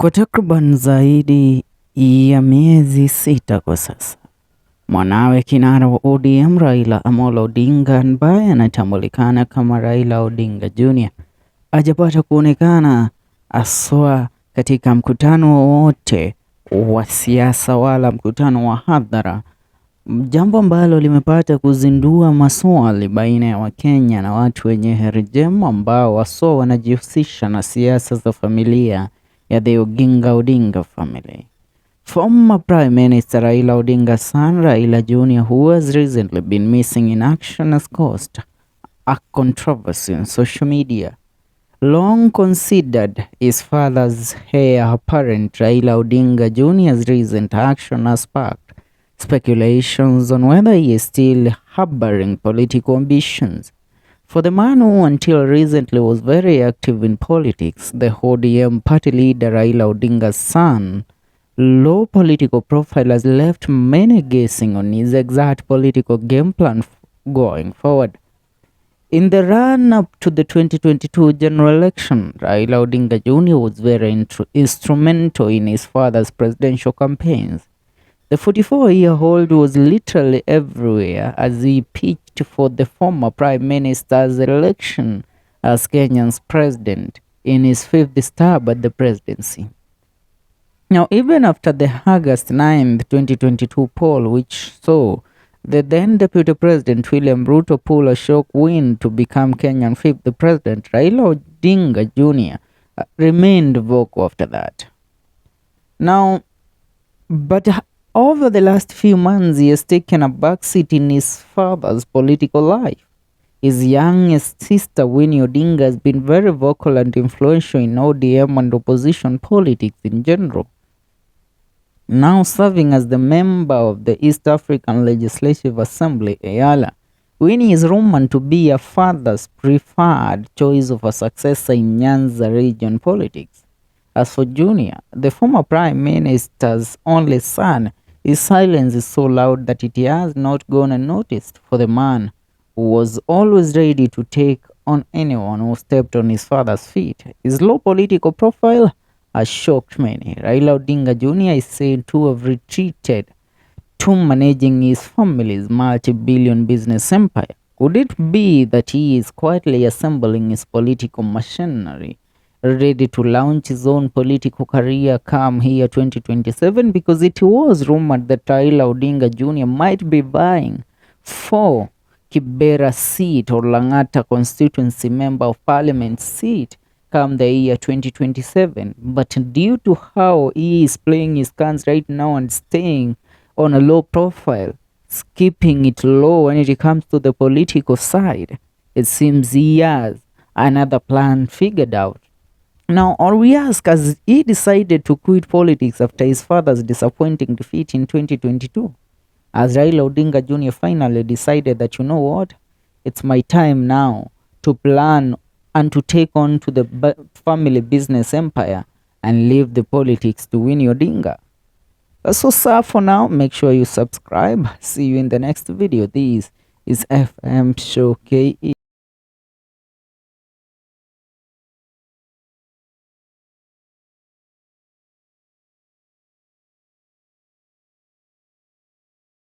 Kwa takriban zaidi ya miezi 6 kwa sasa, mwanawe kinara wa ODM Raila Amolo Odinga ambaye anatambulikana kama Raila Odinga Jr. hajapata kuonekana aswa katika mkutano wowote wa siasa wala mkutano wa hadhara, jambo ambalo limepata kuzindua maswali baina ya Wakenya na watu wenye heri njema ambao waswa wanajihusisha na siasa za familia ya the Odinga family. Former Prime Minister Raila Odinga's son Raila Jr., who has recently been missing in action, has caused a controversy on social media. Long considered his father's heir apparent, Raila Odinga Jr.'s recent action has sparked speculations on whether he is still harboring political ambitions. For the man who until recently was very active in politics, the ODM party leader Raila Odinga's son, low political profile has left many guessing on his exact political game plan going forward. In the run-up to the 2022 general election, Raila Odinga Jr. was very instrumental in his father's presidential campaigns. The 44-year-old was literally everywhere as he pitched for the former Prime Minister's election as Kenya's president in his 5th stab at the presidency. Now, even after the August 9, 2022 poll, which saw the then Deputy President William Ruto pull a shock win to become Kenya's 5th president, Raila Odinga Jr. remained vocal after that. Now, but over the last few months, he has taken a backseat in his father's political life. His youngest sister, Winnie Odinga, has been very vocal and influential in ODM and opposition politics in general. Now serving as the member of the East African Legislative Assembly, EALA, Winnie is rumored to be her father's preferred choice of a successor in Nyanza region politics. As for Junior, the former Prime Minister's only son, his silence is so loud that it has not gone unnoticed for the man who was always ready to take on anyone who stepped on his father's feet. His low political profile has shocked many. Raila Odinga Jr. is said to have retreated to managing his family's multi-billion business empire. Could it be that he is quietly assembling his political machinery, ready to launch his own political career come here 2027? Because it was rumored that Raila Odinga Jr. might be vying for Kibera seat or Langata constituency member of parliament seat come the year 2027. But due to how he is playing his cards right now and staying on a low profile, keeping it low when it comes to the political side, it seems he has another plan figured out. Now, or we ask, has he decided to quit politics after his father's disappointing defeat in 2022? As Raila Odinga Jr. finally decided that, you know what, it's my time now to plan and to take on to the family business empire and leave the politics to Winnie Odinga. That's what's up for now. Make sure you subscribe. See you in the next video. This is FM Show KE.